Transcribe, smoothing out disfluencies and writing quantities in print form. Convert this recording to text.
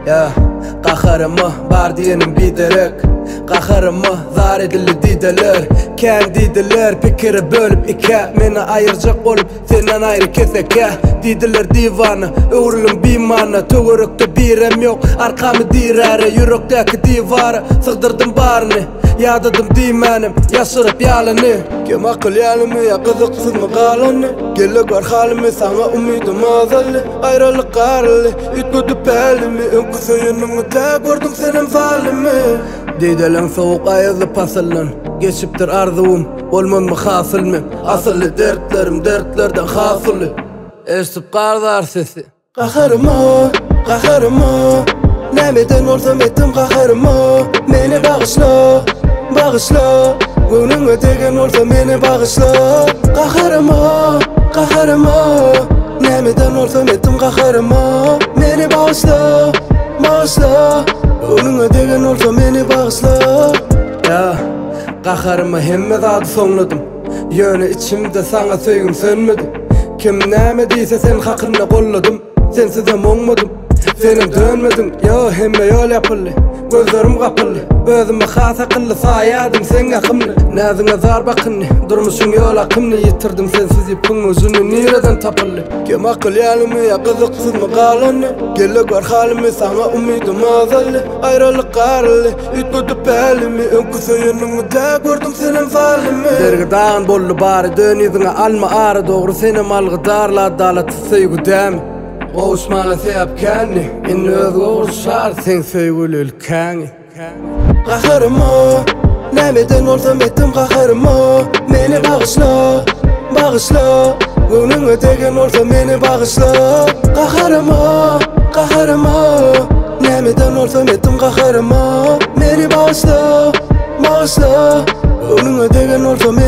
Ýa, gaharyma bar diýenim biderek Gaharyma zar edildi dideler Kän diýdiler pikiri bölüp ikä Meni aýyrjak bolup senden aýry kesekä Diýdiler diwana, öwrüliň bimana Töwerekde birem ýok, arkamy diräre Ýürekdäki diwara sygdyrdym baryny Ýadadym diýmänem, ýaşyryp ýalyny Kem akyl ýalymy ýa gyzyksyzmy galany Gel-de gör halymy, saňa umydym azaldy Aýralyk garyldy, üýtgedi pälimi Öňki söýeniňi tä gördüň senem zalymy Dideleň sowuk aýazly pasyldan Geçipdir arzuwym, bolmanmy hasyl men Asylly dertlerim dertlerden has uly Eşidip gar zar sesi. Gaharyma, gaharyma Nämeden bolsam etdim gaharyma Meni bagyşla, bagyşla Göwnüňe degen bolsa meni bagyşla Gaharyma, gaharyma Nämeden bolsam etdim gaharyma Meni bagyşla, bagyşla Göwnüňe degen bolsa meni bagyşla Ýa, gaharyma hemme zady soňladym Ýöne içimde saňa söýgim sönmedi Kim näme diýse sen hakynda golladym Sensizem oňmadym Senem dönmediň Ýo hemme ýol ýapyldy Gözlerim gapyldy Özümi has akylly saýadym seň ýakymly Näziňe zar bakyndy Durmuşyň ýol akymny Ýitirdim sensiz ýüpüň ujuny nireden tapyldy Kem akyl ýalymy ýa gyzyksyzmy galany Gel-de gör halymy saňa umydym azaldy Aýralyk garyldy Üýtgedi pälimi Öňki söýeniňi dä gördüň senem zalymy. Dergi dagyn boldy bary dön yzyňa alma ary dogry senem algydarly adalatsyz söýgi dämi. Gowuşmaga sebäp kändi indi özge urşar seň söýgüli ülkäňi. Gaharyma Nämeden bolsam etdim gaharyma Meni bagyşla Bagyşla Göwnüňe degen bolsa meni bagyşla Gaharyma Gaharyma Nämeden bolsam etdim gaharyma Meni bagyşla Bagyşla Göwnüňe degen bolsa meni.